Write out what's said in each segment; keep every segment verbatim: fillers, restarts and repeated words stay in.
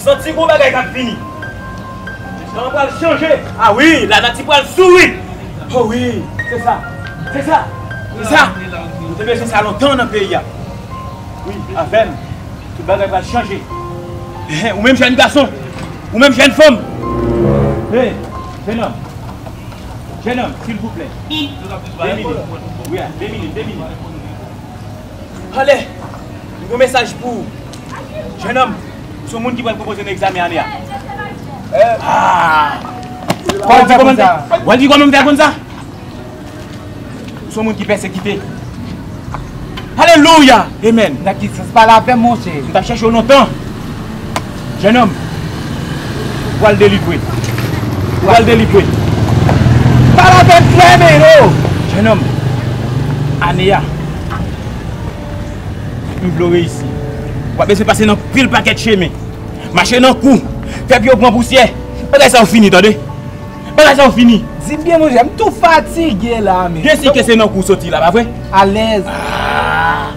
Santi gon bagay k ap vini. Tan pral chanje. Ah wi, lanati pral souri. Oh wi, se sa. Se sa. Se sa. Nou te bezwen sa lontan nan peyi a. Wi, avè m, tout bagay pral chanje. Ehe, ou menm jèn gason, ou menm jèn fanm. Hey, jèn nonm. Jèn nonm, silvouplè. De minit. Wi, de minit, de minit. Ale, m gen yon mesaj pou ou. Jèn nonm, ou se yon moun ki pral konpoze nan egzamen ane a. Ah! Kòman w di kòman m fè, w di kòman m fè konn sa? Ou se yon moun ki pèsekite. Alelouya! Amen! Nan ki sans? Pale avè m, monchè. M t ap chèche w lontan. Jèn nonm, ou pral delivre. Ou pral delivre. Pale avè m klè, men, oh! Jèn nonm, ane a, m vle w reyisi. W ap bezwen pase nan pil pakèt chemen. Mache nan kou. Fè pye w pran pousyè. Bagay sa yo fini, tande. Bagay sa yo fini. Di m byen, monchè, m tou fatige la, men. Byen si ke se nan kou w soti la, pa vre? Alèz. Ah!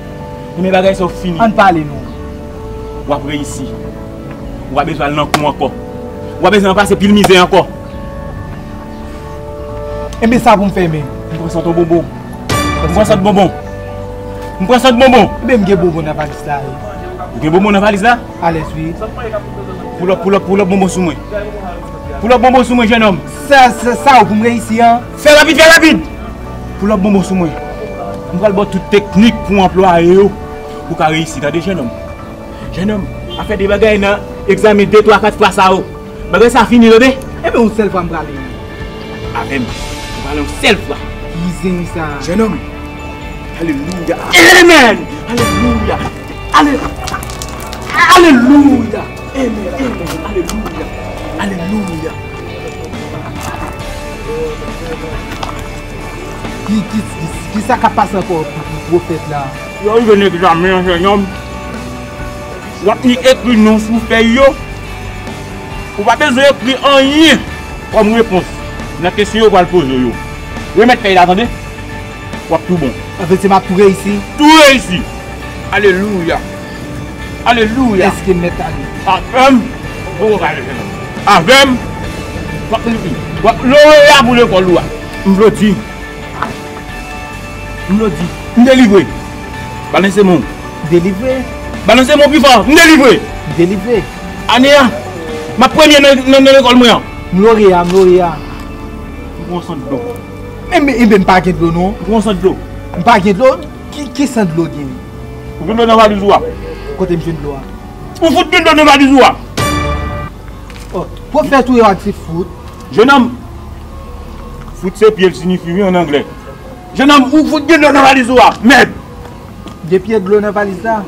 Men bagay sa yo fini. Ann pale, non. W ap reyisi. Ou pa bezwen al nan kou ankò. Ou pa bezwen pase pil mizè ankò. Enben, sa pou m fè, men? M pran sant yon bonbon. M pran sant bonbon. M pran sant bonbon. Enben, m gen bonbon nan valiz la, wi. Ou gen bonbon nan valiz la? Alèz, wi. Pull up, pull up, pull up bonbon sou mwen. Pull up bonbon sou mwen, jèn nonm. Sa, sa, sa ou pou m reyisi an? Fè rapid, fè rapid! Pull up bonbon sou mwen. M pral ba w tout teknik pou w anplwaye yo, pou w ka reyisi, tande, jèn nonm. Jèn nonm, afè de bagay nan egzamen de, twa, kat fwa sa yo. Bagay sa fini, tande? Enben, yon sèl fwa m prale. Avè m. M prale yon sèl fwa. Ki zen sa? Jèn nonm. Alelouya. Amen. Alelouya. Ale-, alelouya. Amen. Amen. Alelouya. Alelouya. Ki, ki, ki, ki sa k ap pase ankò, pwofèt la? Lè w rive nan egzamen an, jèn nonm, w ap ni ekri non sou fèy yo. Ou pa bezwen ekri anyen kòm repons nan kesyon yo pral poze w yo. Remèt fèy la, tande. W ap tou bon. Sa vle di m ap tou reyisi? Tou reyisi. Alelouya. Alelouya. Èske m mèt ale? Avè m. Bon, bon, pale, jèn nonm. Avè m. W ap, w ap loreya pou lekòl ou a. M vle w di. M vle w di. M delivre. Balanse men w. Delivre? Balanse men w pi fò. M delivre. Delivre. Ane a, m ap premye nan, nan, nan lekòl mwen an. M loreya, m loreya. M pran yon sant dlo. Enben, enben, m pa gen dlo, non. M pran yon sant dlo. M pa gen dlo? Ki, ki sant dlo gen? Ou gen dlo nan valiz ou a? Kote m jwenn dlo a? Ou fout gen dlo nan valiz ou a? Oh, pwofèt ou yo a di fout. Jèn nonm, fout se pye l siyifi wi an anglè. Jèn nonm, ou fout gen dlo nan valiz ou a. Mèd! Gen pye dlo nan valiz la.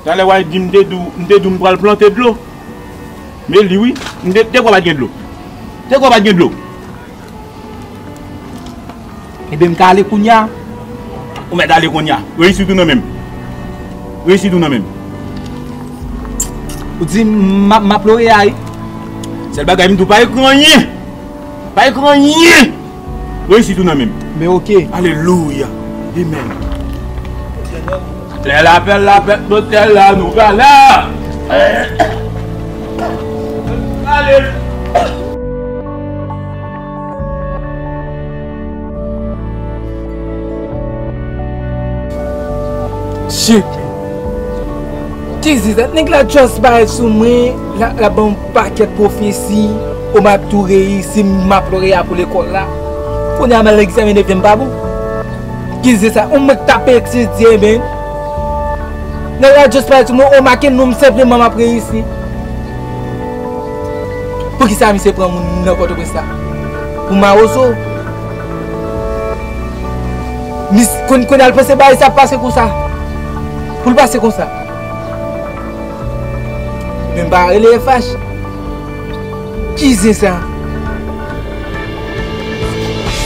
Talè w al di m te di w, m te di w m pral plante dlo. Men li wi, m te, te kwè pa t gen dlo. Te kwè pa t gen dlo. Ebyen, m ka ale kounye a? Ou mèt ale kounye a. Reyisit ou nan men m. Reyisit ou nan men m. Ou di m, m ap, m ap loreya wi. Sèl bagay m di w pa ekri anyen. Pa ekri anyen. Reyisit ou nan men m. Men oke. Alelouya. Amen. Lè lapèl la fèt, lotèl la nou ka la. Alelouya. Shit. Ki zizèt, nèg la just parèt sou mwen, la, la ban m pakèt pwofesi, o m ap tou reyisi, m ap loreya pou lekòl la. Kounye a m al egzamine, vye m pa bon. Ki zizèt sa, ou mwen k t ap etidye, men. Nèg la just parèt sou mwen, o make non m senpleman m ap reyisi. Poukisa misye pran moun nan Pòtoprens la pou mawozo? Mis, konn, konn al panse bagay sa ap pase konsa. Pou l pase konsa. Men m pa rele F H. Ki zen sa?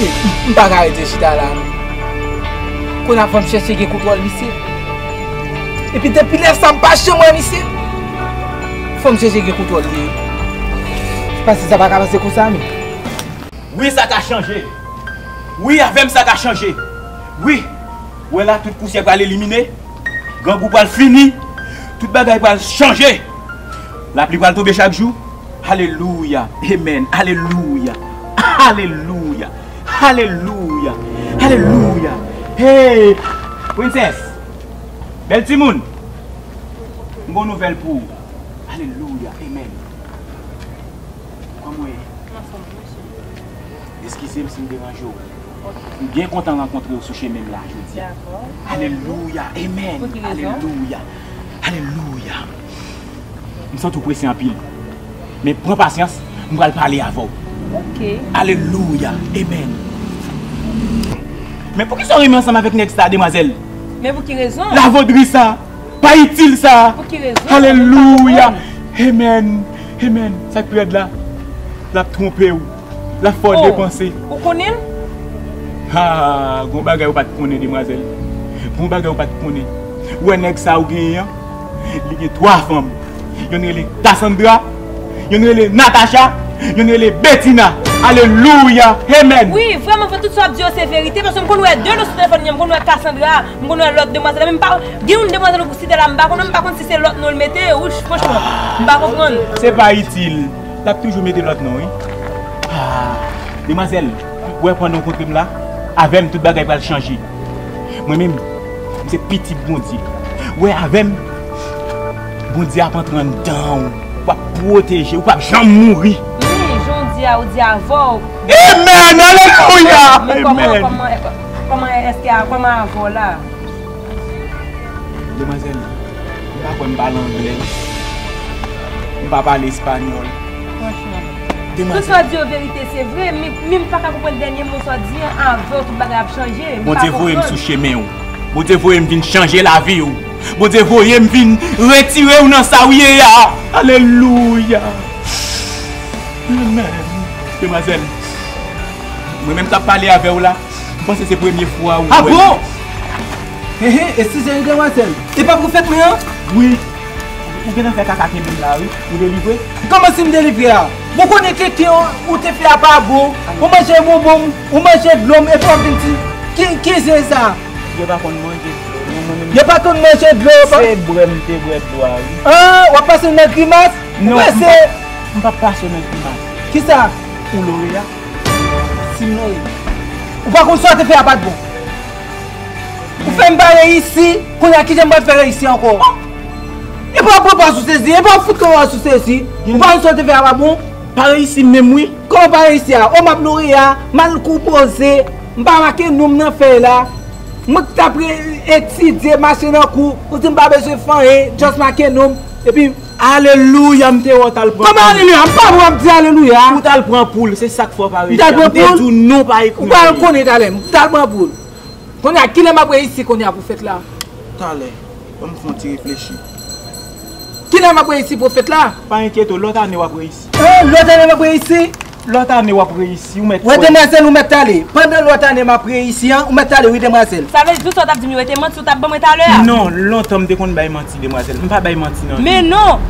M, m pa ka rete chita la non. Konn ap fè m chèche gen kontwòl misye. Epi depi lè sa m pa janm wè misye. Fò m chèche gen kontwòl li. Paske sa pa ka pase konsa men. Wi, sa ka chanje. Wi, avè m sa ka chanje. Wi. Ou wè la, tout pousyè pral elimine. Grangou pral fini. Tout bagay pral chanje. Lapli pral tonbe chak jou. Alelouya. Amen. Alelouya. Alelouya. Alelouya. Alelouya. Hey! Princess! Bèl timoun! M gon nouvèl pou ou. Alelouya. Amen. Kòman w ye? Anfòm, monchè. Eskize m si m deranje w. Ok. M byen kontan rankontre w sou chemen m la jodi a. Dakò. Alelouya. Amen. Pou ki rezon? Alelouya. Alelouya. M santi w prese anpil. Men pran pasyans, m pral pale avè w. Ok. Alelouya. Amen. Men poukisa w renmen ansanm avèk nèg sa, demwazèl? Men pou ki rezon? Lavodri sa, pa itil sa. Pou ki rezon? Alelouya. Amen. Amen. Sa k pi rèd la, l ap twonpe w. L ap fè w depanse. Ou konnen l? Ha, gon bagay ou pa t konnen, demwazèl. Gon bagay ou pa t konnen. Ou wè nèg sa ou genyen an? Li gen twa fanm. Yonn rele Cassandra, yonn rele Natacha, yonn rele Betina. Alelouya! Amen! Wi, vrèman, vrè, tout sa w ap di yo se verite, paske m konn wè de non sou telefòn li an, m konn wè Cassandra, m konn wè lòt demwazèl la, men m pa, gen youn demwazèl ou site la, m pa konn, m pa konn si se lòt non l mete, wouch, franchman, m pa konprann. Se pa itil. L ap toujou mete lòt non, wi. Ah, demwazèl, ou wè pandan w kontre m la, avè m tout bagay pral chanje. Mwen menm, m se pitit Bondye. Ou wè avè m, Bondye ap antre anndan w. W ap pwoteje, ou p ap janm mouri. Wi, jan w di a, ou di avè w. Amen! Alelouya! Men kòman, amen. Kòman, kòman, èske a, kòman avè w la? Demwazèl, m pa kwè m pale anglè. M pa pale espanyòl. Franchman. Demwazèl. Tout sa w di yo verite, se vre, men, men m pa ka konprann dènye mo sa w di an, avè w tout bagay ap chanje. M pa konprann. Bondye voye m sou chemen w. Bondye voye m vin chanje lavi w. Bondye voye m vin retire w nan sa w ye a. Alelouya. Amen. Demwazèl, mwen menm k ap pale avè w la, m panse se premye fwa ou wè m. Ah bon? Ehe, eskize wi demwazèl. E pa pwofèt mwen an? Wi. Ou gentan fè kaka kenbe m la wi. Ou delivre? Kòman si m delivre a? Bon, konnen tete ou, ou te fè a pa bon. Ou manje bonbon m, ou manje dlo m, epi w ap vin di, ki, ki zen sa? Yo pa konn manje dlo, non, mwen menm. Yo pa konn manje dlo, yo pa. Se bwè m te bwè dlo a wi. Ah, w ap pase m nan grimas? Non, m pa, m p ap pase w nan grimas. Kisa? Ou lore a? Si m lore. Ou pa konn sa w te fè a pa t bon. Ou fè m pa reyisi, kounye a kijan m pral fè reyisi ankò? E pa w pran pa sou sezi, e pa w fout pran pa sou sezi. Ou pa konn sa w te fè a pa bon? Pa reyisi menm wi. Kòman pa reyisi a? O m ap lore a, m al kou poze, m pa make non m nan fèy la. Mwen ki t ap re-, etidye, mache nan kou, ou di m pa bezwen fè anyen, just make non m, epi Alelouya, m te wè w t al pran poul. Kòman alelouya? M pa wè w ap di alelouya. Ou t al pran poul, se sa k fè w pa reyisi a. M te di w non pa ekri anyen. Ou pa konnen talè, m t al pran poul. Kounye a, kilè m ap reyisi kounye a pwofèt la? Talè, ban m fè yon ti reflechi. Kilè m ap reyisi pwofèt la? Pa enkyete w, lòt ane w ap reyisi. Eh, lòt ane m ap reyisi? Lòt ane w ap reyisi, ou mèt kwè. Wè demwazèl, ou mèt ale. Pandan lòt ane m ap reyisi an, ou mèt ale wi demwazèl. Sa vle di tout sa w t ap di m yo, e te manti ou t ap ban mwen talè a? Non, lontan m te konn bay manti demwazèl. M pa bay manti nan vi. Men non.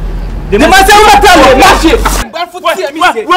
Demwazèl, ou mèt ale, mache. M pral fout tiye misye.